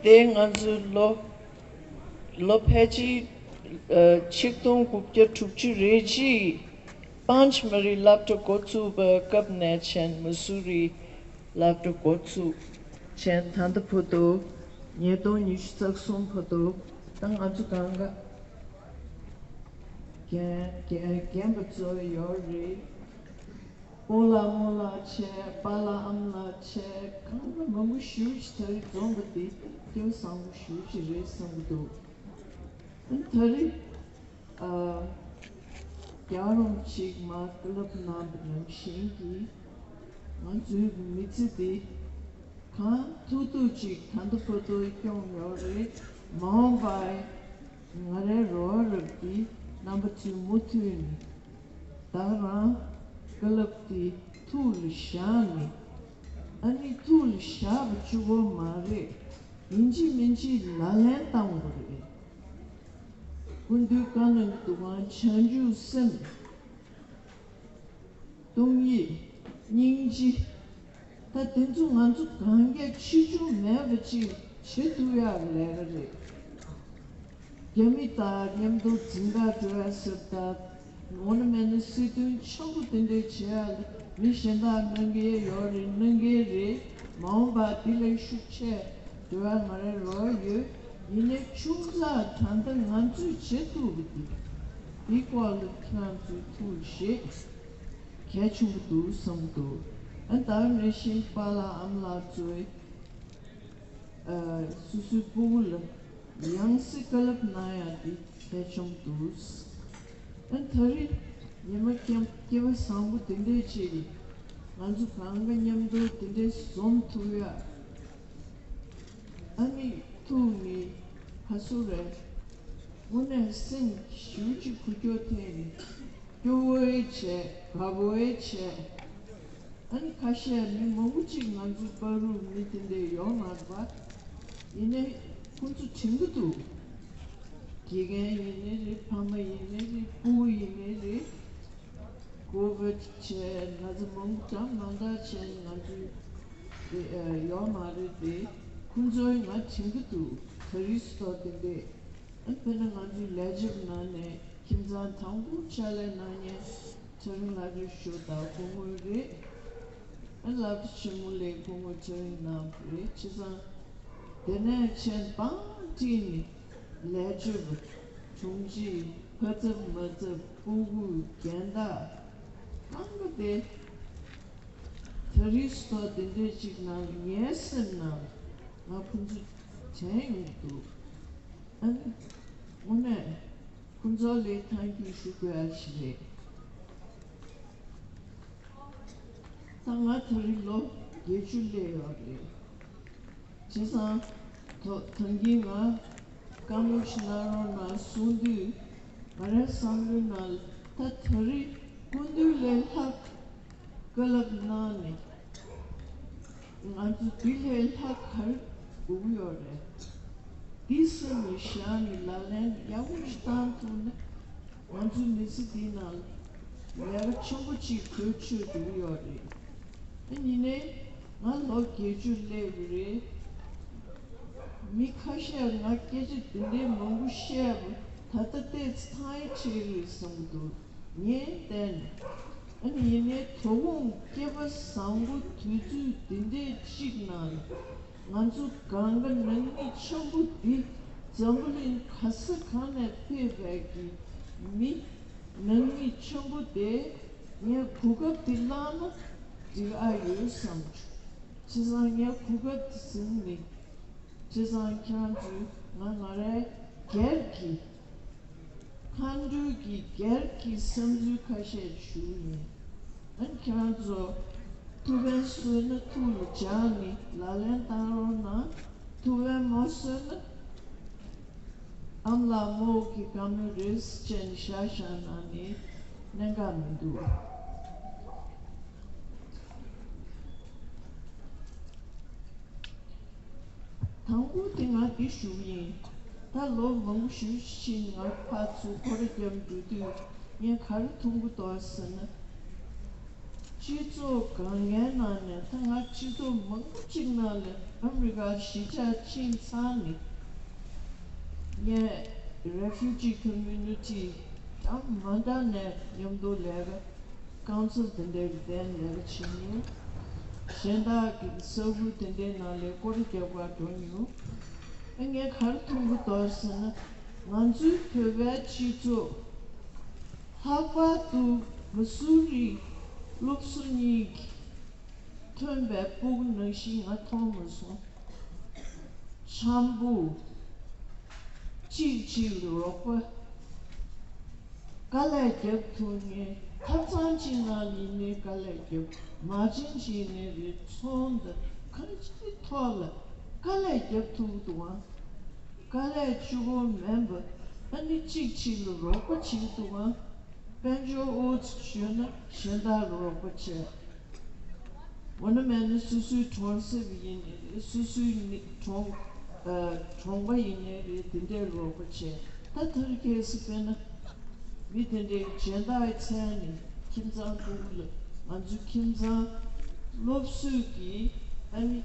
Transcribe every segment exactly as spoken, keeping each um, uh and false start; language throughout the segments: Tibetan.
དེ་ང་ཚོའི་ལོ་ལོ་ཕལ་ཆེར་ཨ་ཆིག་སྟོང་དགུ་བརྒྱ་དྲུག་ཅུ་རེ་གཅིག་པཱན་ཆ་མ་རི་སློབ་གྲྭ་འགོ་ཚུགས་པའི་སྐབས་ནས་བྱས་མ་སུ་རི་སློབ་གྲྭ་འགོ་ཚུགས་བྱས་ད་ལྟ་བར་དུ་ཉིས་སྟོང་ཉི་ཤུ་རྩ་གསུམ་བར་དུ་ད་ང་ཚོ་གང་ག་རྒན་རྒན་རྒན་པ་ཚོ་ཡོད་རེད། སྤོ་ལགས་རྨོ་ལགས་བྱས། པཱ་ལགས་ཨ་མ་ལགས་བྱས། གང་ག་མང་པོ་ཞེ་པོ་ཅིག་ད་རེས་འཛོམས་པ་འདི་སྐལ་བ་བཟང་པོ་ཞེ་པོ་ཅིག་རེད་བསམ་གྱི་འདུག་ཨ་ནི་ད་རེས་ཨ་རྒྱལ་བ་རིན་པོ་ཆེས་མར་བཀའ་སློབ་གནང་པ་ནང་བཞིན་གྱི་ང་ཚོའི་མི་ཚེ་འདི་གང་ཐུབ་ཐུབ་ཅིག་ད་ལྟ་བར་དུ་སྐྱོང་ཡོད་རེད། མ་འོངས་པ་ང་རའི་རོགས་རབ་འདི་རྣམ་པ་ཚོས་མུ་མཐུད་ནས་ད་ག་རང་བཀའ་སློབ་དེ་ཐུགས་ལ་བཞག་ནས། ཨ་ནི་ཐུགས་ལ་བཞག་པ་གཅིག་པོ་མ་རེད། ཡིན་གཅིག་མིན་གཅིག་ལག་ལེན་བསྟར་དགོས་རེད། སྐུ་མདུན་བཀའ་གནང་གི་འདུག་ག་བྱང་ཆུབ་སེམས། སྟོང་ཉིད། སྙིང་རྗེ། ད་དེ་ཚོ་ང་ཚོ་གང་རྒྱ་ཆེ་ཆུང་མེད་པ་ཅིག་བྱེད་ཐུབ་ཡག་ལས་ཀ་རེད། རྒྱ་མི་དང་མཉམ་དུ་འཛིང་རྟགས་འགྲོ་ཡག་ཟེར། ད་ངོ་མ་མེད་ན་སྲིད་དོན་ཆེན་པོ་དེ་འདྲ་བྱེད་ཡག་ལ་མི་གཞན་དག་གནང་གི་ཡོད་རེད། གནང་གི་རེད། མ་འོངས་པ་དེ་ལས་ཤུགས་ཆེ་འགྲོ་ཡག་ང་རའི་རོགས་ཡོད། ཡིན་ནའི་ཆུང་ཙག་ད་ལྟ་ང་ཚོས་བྱེད་ཐུབ་པ་དེ་དེའི་སྐོར་ལ་ཁྱེད་རང་ཚོས་ཐུགས་བཞེས། གལ་ཆེན་པོ་འདུག་བསམ་གྱི་འདུག་ཨ་ནི་ད་ག་ནང་བཞིན་པཱ་ལགས་ཨ་མ་ལགས་ཚོས་ཨ་སོ་སོའི་སྤུ་གུ་ལ་ཡང་སེ་བཀའ་སློབ་གནང་ཡག་འདི་གལ་ཆེན་པོ་འདུག་ཨ་ནི་ད་རེས་ཉི་མ་སྐྱབས་སྐལ་བ་བཟང་པོ་དེ་འདྲས་ཅིག་ང་ཚོ་གང་ག་མཉམ་དུ་དེ་འདྲས་འཛོམས་ཐུབ་ཡག་ཨ་ནི་ཐུགས་ནི་ཁ་སོ་རེད། དངོས་གནས་སེམས་ཞེ་པོ་ཅིག་འགུལ་སྐྱོད་ཐེབས་ནས་སྐྱོ་བོའི་བྱས། དགའ་བོའི་བྱས། ཨ་ནི་ཁ་ཤས་མི་མང་པོ་ཅིག་ང་ཚོའི་བར་དུ་མི་དེ་འདྲས་ཡོད་མ་རེད་པ། ཡིན་ནའི་ཁོང་ཚོ་དྲན་གྱི་འདུག་དགེ་རྒན་ཡིན་ནའི་རེད། ཕ་མ་ཡིན་ནའི་རེད། སྤུ་གུ་ཡིན་ནའི་རེད། ཀོ་ཝིཌ་བྱས། ན་ཚ་མང་པོ་འདྲ་མ་འདྲ་བྱས་ནས་ང་ཚོའི་དེ་ཨ་ཡོད་མ་རེད་དེ། ཁོང་ཚོས་ང་དྲན་གྱི་འདུག་ད་རེས་སུ་ཐོག་དེ་འདྲས། ཨ་དཔེར་ན་ང་ཚོའི་ལས་བྱེད་ནང་ནས་ཁྱིམ་ཚང་དང་པོ་ཕྱག་ལས་གནང་མཁན་ཚེ་རིང་ལྷ་སྒྲོལ་ཞུ་དང་སྐུ་ངོ་རེད། ཨ་སློབ་གྲྭ་ཆེན་མོ་ལ་སྐུ་ངོ་ཚེ་རིང་གནང་བ་རེད། བྱས་ཙང་དེ་ནས་ཆེན་པང་བཀྲིས་ནས་ལས་བྱེད་པ། དྲུང་ཆེ། ཕ་ཚབ་མ་ཚབ། སྤུ་གུ། རྒན་བདག་གང་ག་དེ་ད་རེས་སུ་ཐོག་དེ་འདྲས་ཅིག་ནང་ངའི་སེམས་ནང་ང་ཁོང་ཚོ་དྲན་ཡོང་གི་འདུག་ཨ་ནི་དངོས་གནས་ཁོང་ཚོ་ལ་ཐང་རྒྱུས་ཞུ་དགོས་ཡ་ཞིག་རེད། ད་ང་ད་རེས་ལོ་བརྒྱད་ཅུ་སླེབས་ཡོད་རེད། བྱས་ཙང་ད་ད་གིན་ང་བཀའ་མོལ་ཞིག་གནང་རོགས་གནང་གསུང་དུས། ང་རའི་བསམ་བློའི་ནང་ལ་ད་ད་རེས་སྐུ་མདུན་ལས་ལྷག་བཀའ་སློབ་གནང་ནས་ང་ཚོ་འདི་ལས་ལྷག་ག་རེ་དགོས་ཀྱི་ཡོད་རེད། འདི་སེམས་ལ་བཞག་ནས་ལག་ལེན་ཡག་པོ་ཞིག་བསྟར་ཐུབ་ན། ང་ཚོའི་མི་ཚེ་འདིའི་ནང་ལ་ལས་ཀ་ཆེན་པོ་གཅིག་གོ་ཆོད་འགྲོ་གི་ཡོད་རེད། ཨ་ཡིན་ནའི་ང་ལོ་བརྒྱད་ཅུ་སླེབས་པ་རེད། མི་ཁ་ཤས་ང་སྐད་ཆ་འདི་འདྲའི་མང་པོ་བཤད་པ་ད་ལྟ་ཏོག་ཙམ་ཐང་ཡ་ཆད་རེད་བསམ་གྱི་འདུག་ངས་བལྟས་ན། ཨ་ནི་ཡིན་ནའི་དོ་དགོང་སྐལ་བ་བཟང་པོ་དུས་ཚོད་འདི་འདྲའི་གཅིག་ནང་ལ། ང་ཚོ་གང་ག་ནང་མི་ཆེན་པོ་འདི་འཛམ་བུ་གླིང་ག་ས་གང་ནས་ཕེབས་པའི་གི་མི་ནང་མི་ཆེན་པོ་དེ་ངས་གོ་སྐབས་འདི་བླངས་ན་འགྲིག་ཨ་ཡོད་བསམ་བྱུང་། བྱས་ཙང་ངས་གོ་སྐབས་འདི་ཟིན་ནས། བྱས་ཙང་ཁྱེད་རང་ཚོས་ང་ང་རའི་སྒེར་གྱི་མཁའ་འགྲོའི་གི་སྒེར་གྱི་བསམ་ཚུལ་ཁ་ཤས་ཞུ་ཡིན། ཨ་ནི་ཁྱེད་རང་ཚོ་ཐུགས་ཕན་གསོས་ན་ཐུགས་ལ་འཇགས་ནས་ལག་ལེན་བསྟར་རོགས་གནང་། ཐུགས་ཕན་མ་གསོས་ན་ཨ་མ་ལགས་རྨོ་གི་བཀའ་མོལ་རེད་ཟེར་བྱས་ནས་བཞག་བཞག་གནང་ནས་གནད་འགག་མི་འདུག་དང་པོ་དེ་ང་འདི་ཞུ་གི་ཡིན། ད་ལོ་མང་པོ་ཞེ་པོ་ཕྱིན་ང་ཕར་ཚུར་འཁོར་རྒྱབ་འགྲོ་དུས་ངས་ག་རེ་མཐོང་གི་འདུག་ཟེར་ན། ཆ་ སྤྱི་ཚོགས་གང་གའི་ནང་ནས་ད་ང་སྤྱི་ཚོགས་མང་པོ་ཅིག་ནང་ལ་ཨ་མི་རི་ཀ་གཞིས་ཆགས་ཕྱིན་ཚར་ནས། ངས་Refugee Community ད་མ་འདྲ་ནས་མཉམ་དུ་ལས་ཀ་ཀའུན་སིལ་དེ་འདྲའི་གི་དེ་ལས་ཀ་བྱེད་མྱོང་། གཞན་དག་གི་ས་ཁུལ་དེ་འདྲའི་ནང་ལས་སྐོར་རྒྱག་པར་འགྲོ་མྱོང་། ཨ་ངས་ག་རེ་མཐོང་གི་འདུག་ཟེར་ན། ང་ཚོའི་བོད་པའི་སྤྱི་ཚོགས་ལྷག་པར་དུ་མི་སུ་རི་སློབ་གསོ་གཉིས་ཀྱིས་ཐོན་པའི་ཕྲུ་གུ་ནང་བཞིན་ང་མཐོང་མ་སོང་། འཆམ་པོ། གཅིག་གཅིག་ལ་རོགས་པ། དཀའ་ལས་རྒྱབ་ཐུབ་མཁན། ཐབ་ཚང་གཅིག་ནང་ཡིན་ནའི་དཀའ་ལས་རྒྱབ། མ་བྱན་གཅིག་ཡིན་ནའི་རེད། ཚོང་དང་གང་ཅིའི་ཐོག་ལ་དཀའ་ལས་རྒྱབ་ཐུབ་ཀྱི་འདུག་ཨང་། དཀའ་ལས་གཅིག་པོ་མིན་པ་ཨ་ནི་གཅིག་གཅིག་ལ་རོགས་པ་བྱེད་ཀྱི་འདུག་ཨང་། དཔལ་འབྱོར་ཨུ་ཚུགས་ཞུས་ན་གཞན་དག་ལ་རོགས་པ་བྱས། འོ་ན་མེད་ན་སོ་སོའི་གྲོང་གསེབ་ཡིན་ནའི་རེད། སོ་སོའི་ནི་གྲོང་ཨ་གྲོང་པ་ཡིན་ནའི་རེད། དེ་འདྲའི་རོགས་པ་བྱས། ད་ཐར་ཁེ་སི་དཔེར་ན་མི་དེ་འདྲའི་གཞན་དག་མཚན་ནས་ཁྱིམ་ཚང་ཕྲུ་གུ་ལ་ང་ཚོའི་ཁྱིམ་ཚང་སློབ་གསོས་ཀྱིས་ཨ་ནི་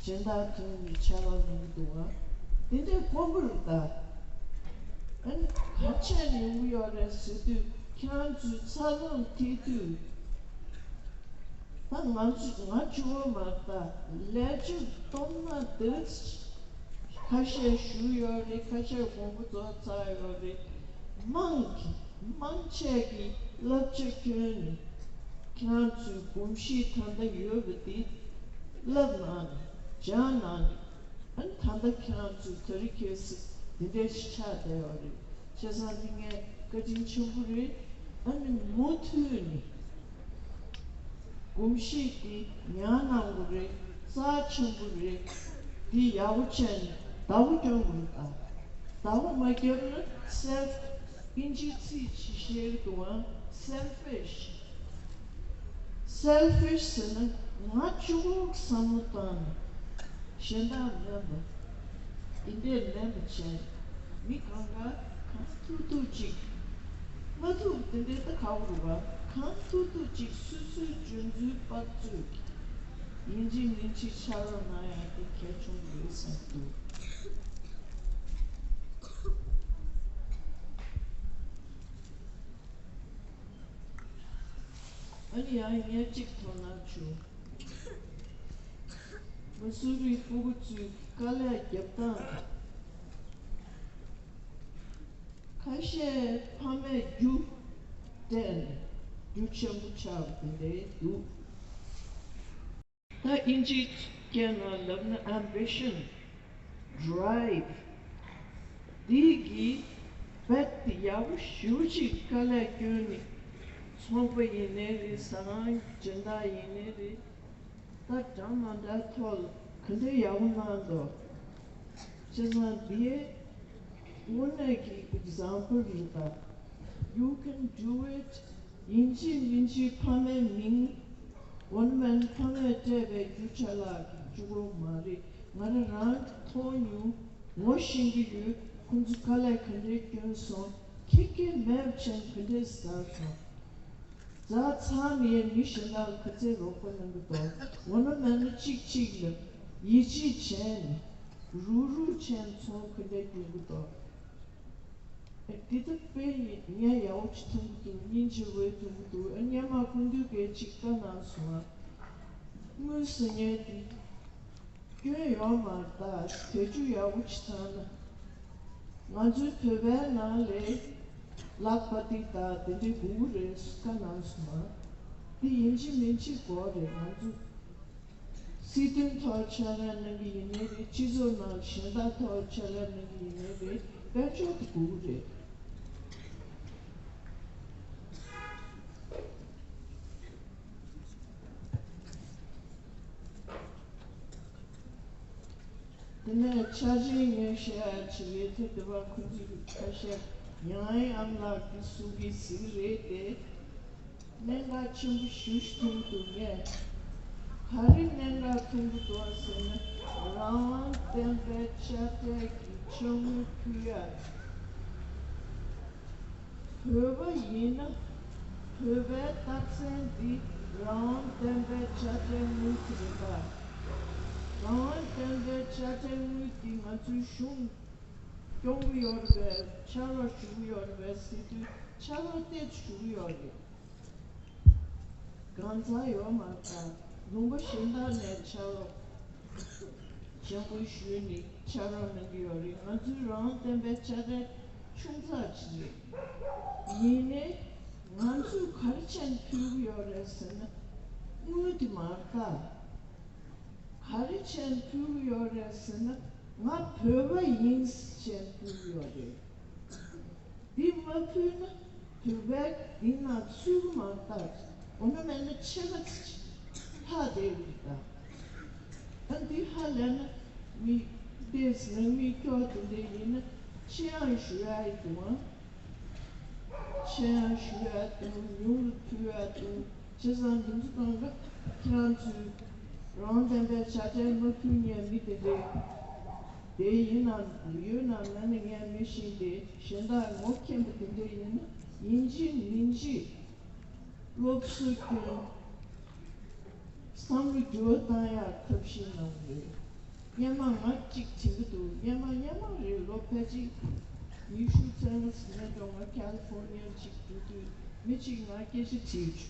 གཞན་དག་ཐོན་ནས་ཕྱག་ལས་གནང་གི་འདུག་ཨ། དེ་འདྲའི་དཀོན་པོ་རེད་ད། ཨ་ནི་ག་བྱས་ནས་ཡོང་གི་ཡོད་རེད་ཟེར་དུས། ཁྱེད་རང་ཚོའི་འཚར་ལོངས་ཐེབས་དུས། ད་ང་ཚོ་ང་གཅིག་པོ་མ་རེད་ད། ལས་བྱེད་སྟོབས་ན་དེ་ཁ་ཤས་བཞུགས་ཡོད་རེད། ཁ་ཤས་དགོངས་པ་རྫོགས་ཚར་ཡོད་རེད། མང་གི་མང་ཆེ་གིས་བསླབ་བྱ་བསྐྱོན་ནས་ཁྱེད་རང་ཚོའི་གོམས་གཤིས་ད་ལྟ་ཡོད་པ་འདི་བསླབ་གནང་ནས་སྦྱང་གནང་ནས། ཨ་ནི་ད་ལྟ་ཁྱེད་རང་ཚོའི་དེ་རིང་ཁ་སང་འདི་འདྲ་ཞིག་ཆགས་བསྡད་ཡོད་རེད། བྱས་ཙང་འདི་ངས་བཀའ་དྲིན་ཆེན་པོ་རེད། ཨ་ནི་མུ་མཐུད་ནས་གོམས་གཤིས་འདི་ཉར་གནང་དགོས་རེད། རྩ་ཆེན་པོ་རེད། འདི་ཡག་པོ་བྱས་ནས་བདག་པོ་སྐྱོན་དགོས་རེད་ད། བདག་པོ་མ་བརྒྱབ་ན་self ཨིན་ཇིའི་ཚིག་ཅིག་བཤད་ཀྱི་འདུག་ཨང་། selfish། selfish ཟེར་ན་ང་གཅིག་པོ་བསམ་བློ་བཏང་ནས་གཞན་དག་མེད་པ། དེ་འདྲས་མེད་པ་བྱས། མི་གང་ག་གང་ཐུབ་ཐུབ་ཅིག་མ་ཐུབ་དེ་འདྲས་ད་ག་བོ་རུ་བ། གང་ཐུབ་ཐུབ་ཅིག་སོ་སོའི་འཇོན་ཚུལ་དཔག་ཚོད་ཀྱིས་ཡིན་གཅིག་མིན་གཅིག་ཕྱག་རོགས་གནང་ཡག་དེ་གལ་ཆེན་པོ་རེད་བསམ་གྱི་འདུག་ཨ་ནི་ཡང་ངས་གཅིག་དོ་སྣང་བྱུང་། མ་སུ་རིའི་ཕྲུ་གུ་ཚོའི་དཀའ་ལས་རྒྱབ་སྟངས། ཁ་ཤས་ཕ་མས་རྒྱུ་སྤྲད་ནས་རྒྱུ་ཆེན་པོ་ཆགས་པ་དེ་འདྲའི་འདུག་ད་ཨིན་ཇིའི་སྐད་ནང་ལབ་ན་ambition, drive འདི་གིས་རྦད་དེ་ཡག་པོ་ཞེ་པོ་ཅིག་དཀའ་ལས་བསྐྱོན་ནས་ཚོང་པ་ཡིན་ནའི་རེད། ཟ་ཁང་སྦྱིན་བདག་ཡིན་ནའི་རེད། ད་འདྲ་མ་འདྲ་ཐོག་ལ་ག་འདྲའི་ཡག་པོ་གནང་འདུག་བྱས་ཙང་འདི་དངོས་གནས་ཀྱི་example རེད་ད། You can do it. ཡིན་གཅིག་མིན་གཅིག་ཕ་མའི་མིང་། འོ་ན་མིན་ཕ་མས་སྤྲད་པའི་རྒྱུ་ཆ་ལག་གི་གཅིག་པོ་མ་རེད། ང་རང་རང་མཐོང་མྱོང་། ངོ་ཤེས་ཀྱི་ཡོད། ཁོང་ཚོ་དཀའ་ལས་ག་འདྲའི་བསྐྱོན་སོང་། ཁྱི་སྐད་མེད་པ་བྱས་ནས་ག་འདྲའི་ཟ་སོང་། ཛ་ཚང་ནས་མི་གཞན་དག་ལ་ག་ཚད་རོགས་པ་གནང་གི་འདུག་འོ་ན་མིན་ན་གཅིག་གཅིག་ལ་ཡིད་ཆེས་བྱས་ནས་རུག་རུག་བྱས་ནས་ཚོང་ག་འདྲ་རྒྱུག་གི་འདུག་ཨ། འདི་ལྟ་དཔེ་ཡིན། ངས་ཡག་པོ་ཅིག་མཐོང་གི་འདུག་སྙིང་རྗེ་པོ་མཐོང་གི་འདུག་ཨ། སྔོན་མ་སྐུ་མདུན་གྱིས་ཅིག་བཀའ་གནང་སོང་ཨ། དངུལ་ཟེར་མཁན་འདི་སྐྱོན་ཡོད་མ་རེད་ད། བེད་སྤྱོད་ཡག་པོ་ཅིག་བཏང་ན། ང་ཚོའི་བོད་པའི་ནང་ལ་ལག་པ་ཏི་ད་དེ་འདྲའི་དགོས་ཀྱི་རེད་བཀའ་གནང་སོང་ཨ། འདི་ཡིན་གཅིག་མིན་གཅིག་དགོས་རེད། ང་ཚོ་སྲིད་དོན་ཐོག་ཕྱག་ལས་གནང་གི་ཡིན་ནའི་རེད། སྤྱི་ཚོགས་ནང་གཞན་དག་ཐོག་ཕྱག་ལས་གནང་གི་ཡིན་ནའི་རེད། དཔལ་འབྱོར་དེ་དགོས་ཀྱི་རེད། དེ་ནས་འཆར་ཅན་ངས་བཤད་ཡ་ཅིག་རེད། དེ་དེ་བ་ཁོ་ཚོས་ཁ་ཤས་ཡང་ཨེ་ཨམ་ལགས་ཀྱིས་གསུང་གི་ཟིག་རེད་དེ། གནད་འགག་ཆེན་པོ་ཞེ་པོ་ཞིག་མཐོང་གི་འདུག་ངས་ག་རེ་གནད་འགག་མཐོང་གི་འདུག་ཟེར་ན། རང་དབང་ལྡན་པའི་དཔྱ་ཁྲལ་གྱི་དཔྱ་དངུལ་ཕུལ་ཡ། བོད་པ་ཡིན་ན་ བོད་པའི་རྟགས་མཚན་འདི་རང་དབང་བདེན་པའི་དཔྱ་ཁྲལ་དངུལ་དེ་རེད་པ། རང་དབང་བདེན་པའི་དཔྱ་ཁྲལ་དངུལ་འདི་ང་ཚོའི་གཞུང་སྐྱོང་གི་ཡོད་རེད་པས། ཕྱག་རོགས་ཞུ་གི་ཡོད་རེད་པས་ཟེར་དུས་ཕྱག་རོགས་ཏོག་ཙམ་ཞུ་གི་ཡོད་རེད། གང་ཚང་ཡོད་མ་རེད་ད། ལུང་པ་གཞན་དག་ནས་ཕྱག་རོགས་ཞལ་ངོ་ཞུས་ནས་ཕྱག་རོགས་གནང་གི་ཡོད་རེད། ང་ཚོའི་རང་དབང་བདེན་པའི་དཔྱ་ཁྲལ་ཆུང་ཙག་ཅིག་རེད། ཡིན་ནའི་ང་ཚོས་ག་རེ་བྱས་ནས་ཕུལ་གི་ཡོད་རེད་ཟེར་ན། དངུལ་དེ་མ་རེད་ད། ག་རེ་བྱས་ནས་ཕུལ་གི་ཡོད་རེད་ཟེར་ན། ང་བོད་པ་ཡིན་ཟེར་ནས་ཕུལ་གི་ཡོད་རེད། འདི་མ་ཕུལ་ན་བོད་པའི་འདི་ན་ཚུད་ཀྱི་མ་རེད་ད། འོ་ན་མེད་ན་ཕྱེད་ཀ་ཅིག་ལྷག་བསྡད་ཀྱི་རེད་ད། ད་འདི་ཧ་ལས་ན་མི་ཏོག་ཙམ་ནང་མི་སྐྱོ་དེ་འདྲ་ཡིན་ན་ཆེ་ཡང་ཞུ་ཡ་ཡི་འདུག་ཨང་། ཆེ་ཡང་ཞུ་ཡ་འདུག་ཉུང་རུ་ཕུལ་ཡ་འདུག་བྱས་ཙང་འདི་ཚོ་གང་ག་ཁྱེད་རང་ཚོས་རང་དབང་བདེན་པའི་དཔྱ་ཁྲལ་མ་ཕུལ་མཁན་མི་དེ་འདྲ་དེ་ཡིན་ནམ་ཡོད་ནམ་མེད་ན་ངས་མི་ཤེས་ཏེ། གཞན་དག་ངོ་མཁྱེན་པ་དེ་འདྲ་ཡིན་ན་ཡིན་གཅིག་མིན་གཅིག་སློབ་གསོ་སྐྱོན། བསམ་བློ་འགྱུར་བ་བཏང་ཡག་ཐབས་ཤེས་གནང་གི་རེད། སྔོན་མ་ང་གཅིག་དྲན་གྱི་འདུག་སྔོན་མ་སྔོན་མ་རེད། ལོ་ཕལ་ཆེར་ཉི་ཤུ་རྩ་ལྔ་ཟིན་ནས་འགྲོ། ང་ཁ་ལི་ཧྥོར་ནི་ཡར་གཅིག་འགྲོ་དུས་མི་གཅིག་ང་སྐད་ཆ་དྲིས་བྱུང་།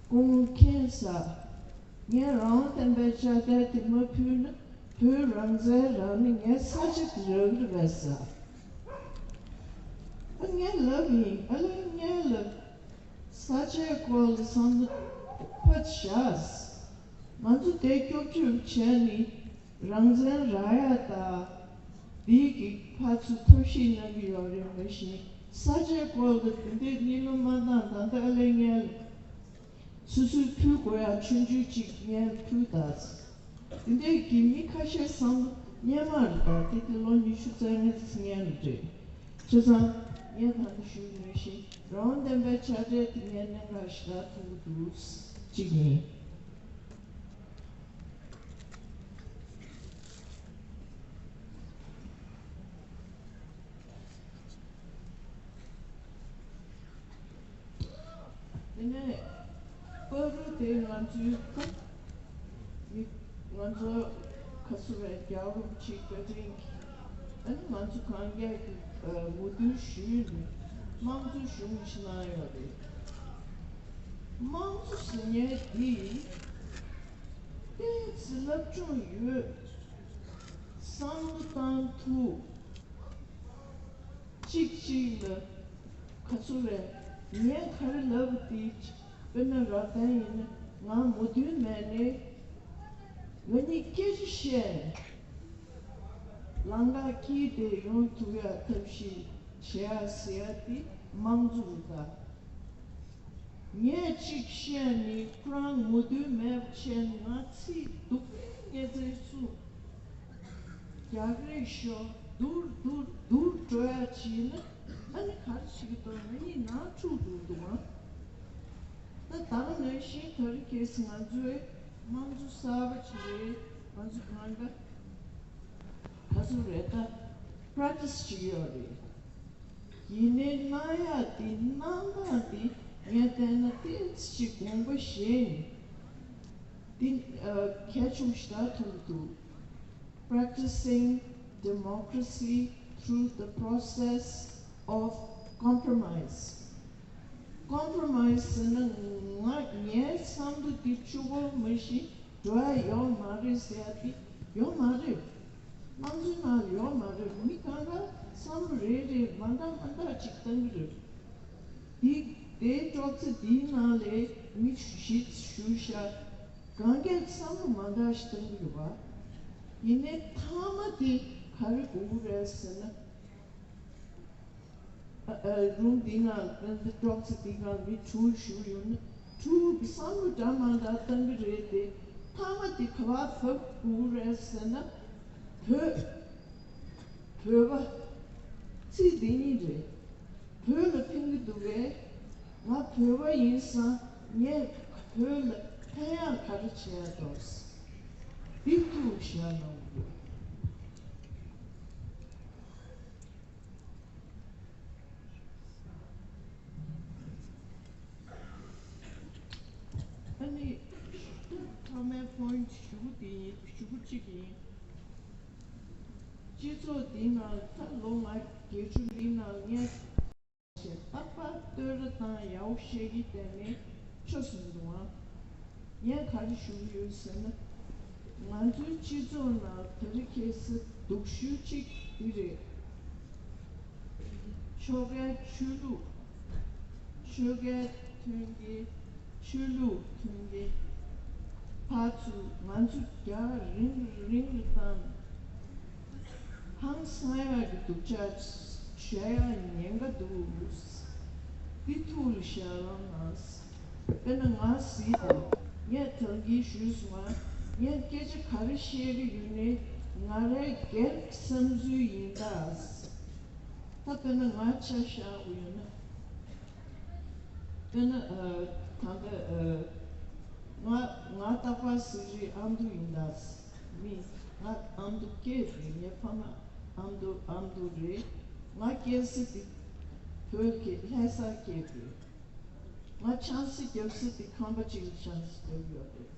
སྐུ་ངོ་མཁྱེན་ས། ངས་རང་དབང་བདེན་པའི་དཔྱ་ཁྲལ་དེ་མ་ཕུལ་ན་བོད་རང་བཙན་རག་ནས་ངའི་ས་ཆ་དེ་རག་གི་རེད་པས་ཟེར། ཨ་ངས་ལབ་ཡིན། ཨ་ལས་ངས་ལབ། ས་ཆའི་སྐོར་ལ་བསམ་བློ་ཕར་བཞག་ང་ཚོ་དེ་སྐྱོབ་བཅོས་བྱས་ནས་རང་བཙན་རག་ཡ་ད། འདི་གི་ཕར་ཚུར་ཐབས་ཤེས་གནང་གི་ཡོད་རེད། མ་གཞི་ས་ཆའི་སྐོར་ལ་དེ་འདྲའི་གཉིད་ལོ་མ་བཏང་། ད་ལྟ་ཨ་ལས་ངས་ལབ། སོ་སོས་ཕུལ་དགོས་ཡ་ཆུང་ཆུང་ཅིག་ངས་ཕུལ་ད། དེ་འདྲའི་གི་མི་ཁ་ཤས་བསམ་བློ་སྔོན་མ་རེད་ད། དེ་དེ་ལོ་ཉི་ཤུ་རྩ་ལྔ་ཙམ་སྔོན་ལ་རེད། བྱས་ཙང་ངས་ད་ལྟ་ཞུས་ནང་བཞིན་རང་དབང་བདེན་པའི་དཔྱ་ཁྲལ་དེ་ངས་གནད་འགག་ཞེ་དྲག་མཐོང་གི་འདུག་གཅིག་ཡིན། དེ་ནས་བར་དུ་དེ་ང་ཚོའི་ཁ་མི་ང་ཚོ་ཁ་སུ་རེད། རྒྱལ་རབས་ཆིག་བཀའ་དྲིན་གྱིས་ཨ་ནི་ང་ཚོ་གང་རྒྱལ་གྱི་ཨ་མོས་མཐུན་ཞུས་ནས་དམངས་གཙོ་གཞུང་ཞིག་གནང་ཡོད་རེད། དམངས་གཙོ་ཟེར་མཁན་འདི་ཏོག་ཙམ་སློབ་སྦྱོང་ཡོད། བསམ་བློ་བཏང་ཐུབ། གཅིག་གཅིག་ལ་ག་ཚོད་རེད། ངས་ག་རེ་ལབ་པ་དེ་དཔེར་ན་རབ་བརྟན་ཡིན་ན་ང་མོས་མཐུན་མེད་ནས་ང་གཉིས་སྐད་ཆ་བཤད་ནས་ལམ་ཁ་དཀྱིལ་དེ་ཡོང་ཐུབ་ཡ་ཐབས་ཤེས་བྱེད་ཡ་ཟེར་ཡ་དེ་དམངས་གཙོ་རེད་ད། ངས་གཅིག་བཤད་ནས་ཁོ་རང་མོས་མཐུན་མེད་པ་བྱས་ནས་ང་ཚིག་སྡུག་པའི་ངལ་རྩོལ་སུ་རྒྱག་རེས་ཤོག་སྡུར་སྡུར་སྡུར་འགྲོ་ཡ་བྱས་ན་ཨ་ནི་ག་རེ་བྱེད་ཀྱི་འདུག་ང་གཉིས་ནང་འཁྲུག་འགྲོ་འདུག་ཨང་། ད་ད་ག་ནང་བཞིན་དེ་རིང་ཁ་སང་ང་ཚོའི་དམངས་གཙོ་གསར་པ་ཅིག་རེད། ང་ཚོ་གང་ག་ག་ཚོད་རེད་ད་པྲེག་ཊི་སི་བྱེད་ཀྱི་ཡོད་རེད། ཡིན་ནའི་གནང་ཡག་དེ་གནང་སྟངས་དེ་ངས་བལྟས་ན་ཏོག་ཙམ་ཅིག་དགོངས་པ་བཞེས་ནས་དེ་ཨ་གལ་ཆེན་པོ་ཞེ་དྲག་མཐོང་གི་འདུག Practicing democracy through the process of compromise. Compromise ཟེར་ན་ང་ངའི་བསམ་བློ་འདི་གཅིག་པོ་མ་གཞི་འགྲོ་ཡ་ཡོད་མ་རེད་ཟེར་ཡ་དེ་ཡོད་མ་རེད། དམངས་གཙོའི་ནང་ལ་ཡོད་མ་རེད། མི་གང་ག་བསམ་བློ་རེ་རེ་མ་འདྲ་མ་འདྲ་ཅིག་བཏང་གི་རེད། འདི་དེའི་ཅོག་ཙེ་འདིའི་ནང་ལ་མི་བཞི་བཞུགས་ཤག་གང་གས་བསམ་བློ་མ་འདྲ་ཞིག་བཏང་གི་རེད་བ། ཡིན་ནའི་མཐའ་མ་དེ་ག་རེ་དགོས་ཀྱི་རེད་ཟེར་ན། ཨ་ཨ་རུམ་འདི་ནང་ཨ་འདི་ཅོག་ཙེ་འདི་ནང་མི་དྲུག་བཞུགས་ཡོད་ན་དྲུག་གི་བསམ་བློ་འདྲ་མ་འདྲ་བཏང་གི་རེད་དེ། མཐའ་མ་དེ་ག་པར་བབས་དགོས་རེད་ཟེར་ན། བོད་བོད་པ་ཚིག་འདི་གཉིས་རེད། བོད་ལ་ཕན་གྱི་འདུག་གས། ང་བོད་པ་ཡིན་ཙང་ངས་བོད་ལ་ཕན་ཡག་ག་རེ་བྱེད་ཡག་འདུག་འདི་ཐུགས་བཞག་གནང་དགོས། པོ་ཡིན་ཊི་ཞུ་གི་འདི་ཡིན། ཞུ་གི་གཅིག་ཡིན། སྤྱི་ཚོགས་འདི་ནང་ད་ལོ་ང་བརྒྱད་ཅུ་འདི་ནང་ངས་ཞེས་རྟག་པར་བསྟོད་ར་དང་ཡག་པོ་བཤད་ཀྱི་བསྡད་ནས་ཆོ་སོང་འདུག་ཨང་། ངས་ག་རེ་ཞུ་གི་ཡོད་ཟེར་ན། ང་ཚོའི་སྤྱི་ཚོགས་ནང་དེ་རིང་ཁ་སང་སྡུག་ཤོས་གཅིག་འདི་རེད། ཆོལ་ཁའི་ཆོས་ལུགས། ཆོལ་ཁའི་མཐུན་རྐྱེན། ཆོས་ལུགས་མཐུན་རྐྱེན། ཕར་ཚུར་ང་ཚོ་རྒྱག་རིང་རིང་དང་། ཧང་སང་ཡག་གི་སྡུག་ཅག་བྱེད་ཡག་ཉེན་ཁ་འདུག། འདི་ཐུགས་ལ་བཞག་རོགས་གནང་། དཔེར་ན་ང་གཟིགས་དང་། ངས་ད་གིན་ཞུས་སོང་ང་། ངས་སྐད་ཆ་ག་རེ་བཤད་ཀྱི་ཡོད་ནའི་ང་རའི་སྒེར་གྱི་བསམ་ཚུལ་ཡིན་ད། ད་དཔེར་ན་ང་ཆ་བཞག་དགོས་ཡོད་ན། དཔེར་ན་ཨ། ད་ལྟ་ཨ། ང་ང་རྟག་པར་གཟིགས་རིགས་ཨ་མདོ་ཡིན་ད། མི་ང་ཨ་མདོ་སྐྱེས་རེད། ངའི་ཕ་མ་ཨ་མདོ་ཨ་མདོ་རེད། ང་སྐྱེས་ས་དེ་བོད་ཀྱི་ལྷ་སར་སྐྱེས་རེད། ང་ཆང་ས་རྒྱབ་ས་དེ་ཁམས་པ་གཅིག་ལ་ཆང་ས་རྒྱབ་ཡོད་རེད།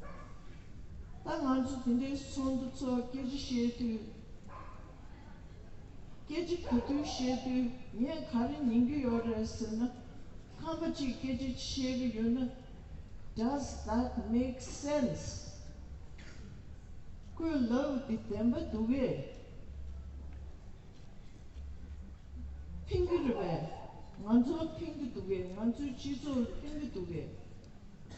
ད་ང་ཚོ་དེ་འདྲའི་ཚོགས་འདུ་ཚོགས། སྐད་ཆ་བཤད་དུས། སྐད་ཆ་ག་དུས་བཤད་དུས་ངས་ག་རེ་ཉན་གྱི་ཡོད་རེད་ཟེར་ན། ཁམས་པ་གཅིག་སྐད་ཆ་བཤད་ཀྱི་ཡོད་ན། Does that make sense? ཁོས་ལབ་དེ་བདེན་པ་འདུག་གས། ཕན་གྱི་རེད་པས། ང་ཚོ་ཕན་གྱི་འདུག་གས། ང་ཚོའི་སྤྱི་ཚོགས་ལ་ཕན་གྱི་འདུག་གས།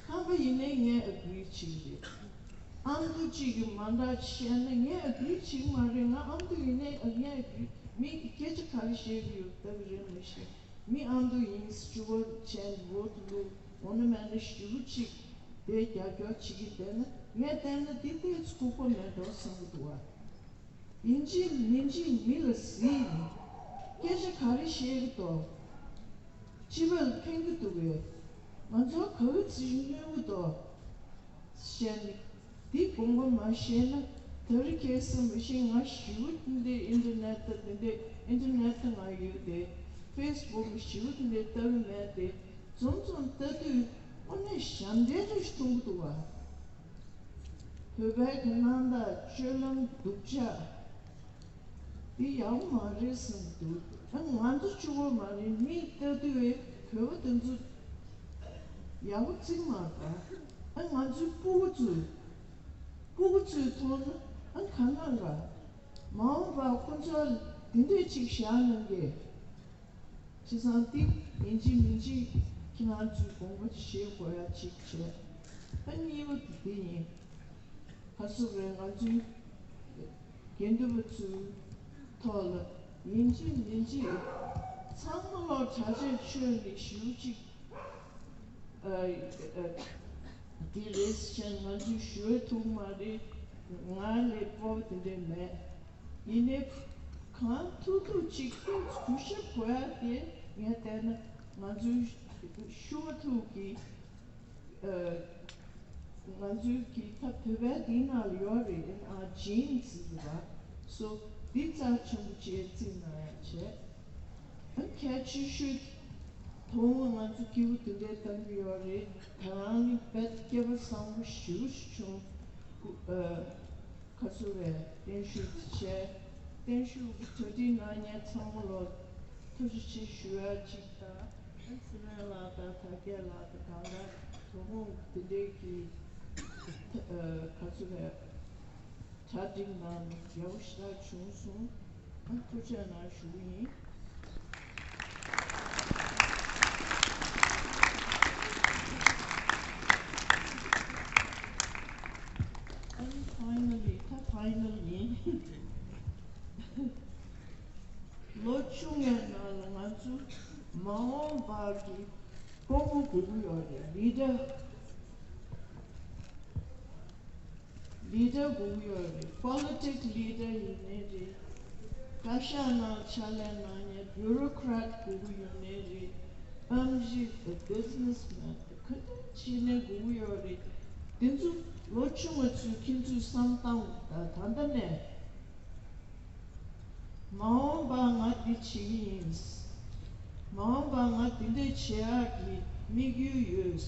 ཁམས་པ་ཡིན་ནའི་ངས་ཨེ་གྷི་རི་བྱེད་ཀྱི་རེད། ཨ་མདོ་གཅིག་གིས་མ་འདྲ་བཤད་ན་ངས་ཨེ་གྷི་རི་བྱེད་ཀྱི་མ་རེད། ང་ཨ་མདོ་ཡིན་ནའི་ཨ་ངས་ཨེ་གྷི་རི། མི་གིས་སྐད་ཆ་ག་རེ་བཤད་ཀྱི་ཡོད་ལྟ་གི་རེད་མི་ཤེས། མི་ཨ་མདོ་ཡིན། སྤྱི་བོ་ཅན་བོ་ཏུ་ལུ་འོ་ན་མེད་ན་ཞེ་པོ་ཅིག་དེ་རྒྱབ་སྐྱོར་བྱེད་ཀྱི་བསྡད་ན། ངས་བལྟས་ན་འདི་ཏོག་ཙམ་ལྐུགས་པ་མེད་འགྲོ་བསམ་གྱི་འདུག་བ། ཡིན་གཅིག་མིན་གཅིག་མི་ལ་གཟིགས་ནས་སྐད་ཆ་ག་རེ་བཤད་ཀྱི་འདུག། སྤྱི་པ་ལ་ཕན་གྱི་འདུག་གས། ང་ཚོ་ག་གི་ཚིག་གནོད་ཀྱི་འདུག་བཤད་ནས། འདི་དགོངས་པ་མ་བཞེས་ན། དེ་རིང་ཁ་སང་མི་ཤེས། ང་ཞེ་པོ་འདི་ཨིན་ཊར་ནེཊ་དང་འདི་འདྲའི། ཨིན་ཊར་ནེཊ་དང་ང་ཡོད་དེ། ཕེ་སི་བུག་ཞེ་པོ་འདི་འདྲའི་ལྟ་གི་མེད་དེ། འཛོམས་འཛོམས་ལྟ་དུས་དངོས་གནས་ཞབས་འདྲེན་རེ་ཞིག་མཐོང་གི་འདུག་བ། བོད་པའི་གི་སྣང་དག་སྤྱོད་ལམ་སྡུག་ཅག་འདི་ཡག་པོ་མ་རེད་བསམ་གྱི་འདུག། ཨ་ང་ཚོ་གཅིག་པོ་མ་རེད། མི་ལྟ་དུས་བོད་པ་དེ་ཚོ་ཡག་པོ་བརྩི་གི་མ་རེད་པ། ཨ་ང་ཚོའི་སྤུ་གུ་ཚོས། སྤུ་གུ་ཚོས་མཐོང་ན་ཨ་ག་ན་ར། མ་འོངས་པར་ཁོ་ཚོར་འདི་འདྲས་ཅིག་བཞག་གནང་གི། བྱས་ཙང་འདི་ཡིན་གཅིག་མིན་གཅིག་ཁྱེད་རང་ཚོས་དགོངས་པ་བཞེས་དགོས་ཡ་ཅིག་བྱས། ཨ་གཉིས་པ་དེ་འདི་ཡིན། ག་ཟེར་རེད། ང་ཚོའི་དགེ་འདུན་པ་ཚོའི་ཐོག་ལ་ཡིན་གཅིག་མིན་གཅིག་ཚང་མ་ལོག་གྲྭ་ཆས་མཆོད་ནས་ཞེ་པོ་ཅིག་ཨ། ཨ། འདི་རེད་ཟེར་ང་ཚོས་ཞུ་ཐུབ་མ་རེད། ང་ལས་སྤོབས་པ་དེ་འདྲས་མེད། ཡིན་ནའི་གང་ཐུབ་ཐུབ་ཅིག་ཏོག་ཙམ་གུས་ཞབས་དགོས་ཡ་དེ་ངས་བལྟས་ན་ང་ཚོའི་ཤུ་བ་ཐུག་གི། ཨ། ང་ཚོའི་གི་ད་བོད་པའི་འདི་ནང་ལ་ཡོད་རེད། ཨ་ཇིན་ཟེར་གི་ར། སོ་འདི་རྩ་ཆེན་པོ་བྱས་བརྩིས་གནང་ཡ་བྱས། ཨ་གལ་ཆེ་ཤོས་དེ་དང་པོ་ང་ཚོ་སྐྱིད་པོ་དེ་འདྲའི་གཏོང་གི་ཡོད་རེད། ད་རང་ནི་དཔེ་སྐྱེས་པ་བཟང་པོ་ཞེ་པོ་ཞིག་བྱུང་། ཨ། ག་ཚོད་རེད། བརྟན་བཞུགས་བྱས། བརྟན་བཞུགས་ཀྱི་གྲ་སྒྲིག་གནང་མཁན་ཚང་མ་ལོ་ཐུགས་རྗེ་ཆེ་ཞུ་ཡ་གཅིག་དང་། ཨ་ཚེ་རིང་ལགས་དང་དར་རྒྱས་ལགས་དང་གང་ལྟར་དོ་དགོང་དེ་འདྲའི་གི། ཨ། ག་ཚོད་རེད། གྲ་སྒྲིག་གནང་ནས་ཡག་པོ་ཞེ་དྲག་བྱུང་སོང་། ཨ་ཐུགས་རྗེ་གནང་ཞུ་གི་ཡིན། ཨ་ནི་ཕའི་ནལ་ལི། ད་ཕའི་ནལ་ཡིན། ལོ་བཅོ་ལྔའི་ནང་ལ་ང་ཚོ་མ་འོངས་པ་གི་དཔོན་པོ་དགོས་ཀྱི་ཡོད་རེད། ལི་ཌར། ལི་ཌར་དགོས་ཀྱི་ཡོད་རེད། པོ་ལི་ཊིག་ལི་ཌར་ཡིན་ནའི་རེད། བཀའ་ཤག་ནང་ཕྱག་ལས་གནང་མཁན་བྷིའུ་རོ་ཀྲེ་ཊི་དགོས་ཀྱི་ཡོད་ནའི་རེད། ཨེམ་ཇི་དང་བྷི་ཛི་ནེ་སི་མེན་དང་ག་འདྲ་བྱས་ནའི་དགོས་ཀྱི་ཡོད་རེད། དེ་ཚོ་ལོ་ཆུང་བ་ཚོས་ཁྱེད་ཚོས་བསམ་བཏང་དང་། ད་ལྟ་ནས། མ་འོངས་པ་ང་འདི་བྱེད་ཀྱི་ཡིན། མ་འོངས་པ་ང་འདི་འདྲས་བྱེད་ཡག་གི་དམིགས་ཡུལ་ཡོད།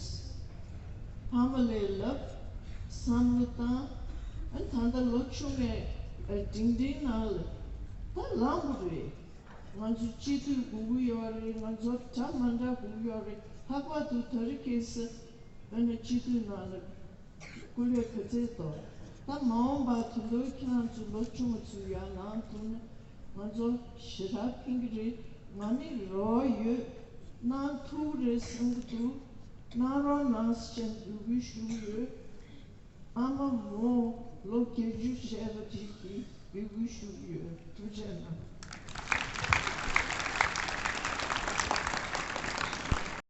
ཕ་མ་ལ་ལབ། བསམ་བློ་བཏང་། ཨ་ད་ལྟ་ལོ་ཆུང་བའི་ཨ་སྒྲིང་སྒྲིང་ནང་ལ་ད་ལངས་དགོས་རེད། ང་ཚོ་སྤྱི་འཐུས་དགོས་ཀྱི་ཡོད་རེད། ང་ཚོ་གྲ་མ་འདྲ་དགོས་ཀྱི་ཡོད་རེད། ལྷག་པར་དུ་དེ་རིང་ཁ་སང་ཨ་ནི་སྤྱི་འཐུས་ནང་ལ་སྐུ་ལས་ག་ཚད་དོ། ད་མ་འོངས་པ་དེ་ཚོ་ཁྱེད་རང་ཚོ་ལོ་ཆུང་བ་ཚོ་ཡར་ལངས་ཐུབ་ན་ང་ཚོ་ཞེ་དྲག་ཕན་གྱི་རེད། ང་ནི་རོགས་ཡོད། གནང་ཐུབ་རེད་བསམ་གྱི་འདུག་གནང་རོགས་གནང་ཟེར་འབོད་སྐུལ་ཞུ་གི་ཡོད། ཨ་མ་མོ་ལོ་བརྒྱད་ཅུ་བྱས་པ་ཅིག་གིས་འབོད་སྐུལ་ཞུ་གི་ཡོད། ཐུགས་རྗེ་གནང་།